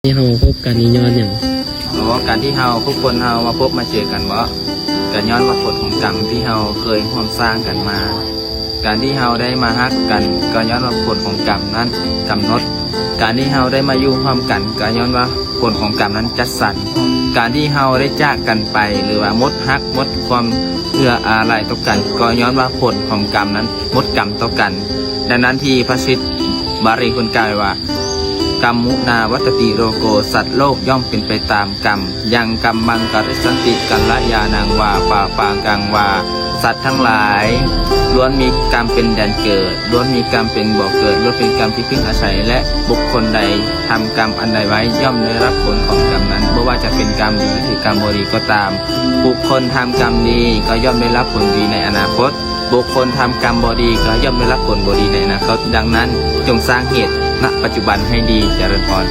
ທີ່ເຮົາພົບກັນນີ້ຍ້ອນຫຍັງ? ອໍ ການທີ່ເຮົາ ທຸກຄົນເຮົາມາພົບມາເຈີກັນເບາະ ກໍຍ້ອນວ່າຜົນຂອງກຳທີ່ເຮົາເຄີຍຮ່ວມສ້າງກັນມາ. ການທີ່ເຮົາໄດ້ມາຮັກກັນ ກໍຍ້ອນວ່າຜົນຂອງກຳນັ້ນກຳນົດ. ການທີ່ເຮົາໄດ້ມາຢູ່ຮ່ວມກັນ ກໍຍ້ອນວ່າຜົນຂອງກຳນັ້ນຈັດສັນ. ການທີ່ເຮົາໄດ້ຈາກກັນໄປ ຫຼືວ່າໝົດຮັກ ໝົດຄວາມເອື້ອອາໄລຕໍ່ກັນ ກໍຍ້ອນວ່າຜົນຂອງກຳນັ້ນໝົດກຳຕໍ່ກັນ. ດັ່ງນັ້ນທີ່ພະສິດບາລີເພິ່ນກ່າວໄວ້ວ່າ ກຳມຸນາວັດຕະຕິໂລໂກ ສັດໂລກຍ່ອມເປັນໄປຕາມກຳ ຍັງກຳມັງກະລິສສັນຕິກັນລະຍານັງວາ ປາປາກັງວາ ສັດທັງຫຼາຍລ້ວນມີກຳເປັນແດນເກີດ ລ້ວນມີກຳເປັນບໍ່ເກີດ ລ້ວນເປັນກຳທີ່ເພິ່ງອາໄສ ແລະ ບຸກຄົນໃດທຳກຳອັນໃດໄວ້ ຍ່ອມໄດ້ຮັບຜົນຂອງກຳນັ້ນ ບໍ່ວ່າຈະເປັນກຳດີ ຫຼື ກຳບໍ່ດີກໍຕາມ. ບຸກຄົນທຳກຳດີກໍຍ່ອມໄດ້ຮັບຜົນດີໃນອະນາຄົດ ບຸກຄົນທຳກຳບໍ່ດີກໍຍ່ອມໄດ້ຮັບຜົນບໍ່ດີໃນອະນາຄົດ. ດັ່ງນັ້ນ ຈົ່ງສ້າງເຫດນະປັດຈຸບັນໃຫ້ດີ. ຈະເລີນພອນ.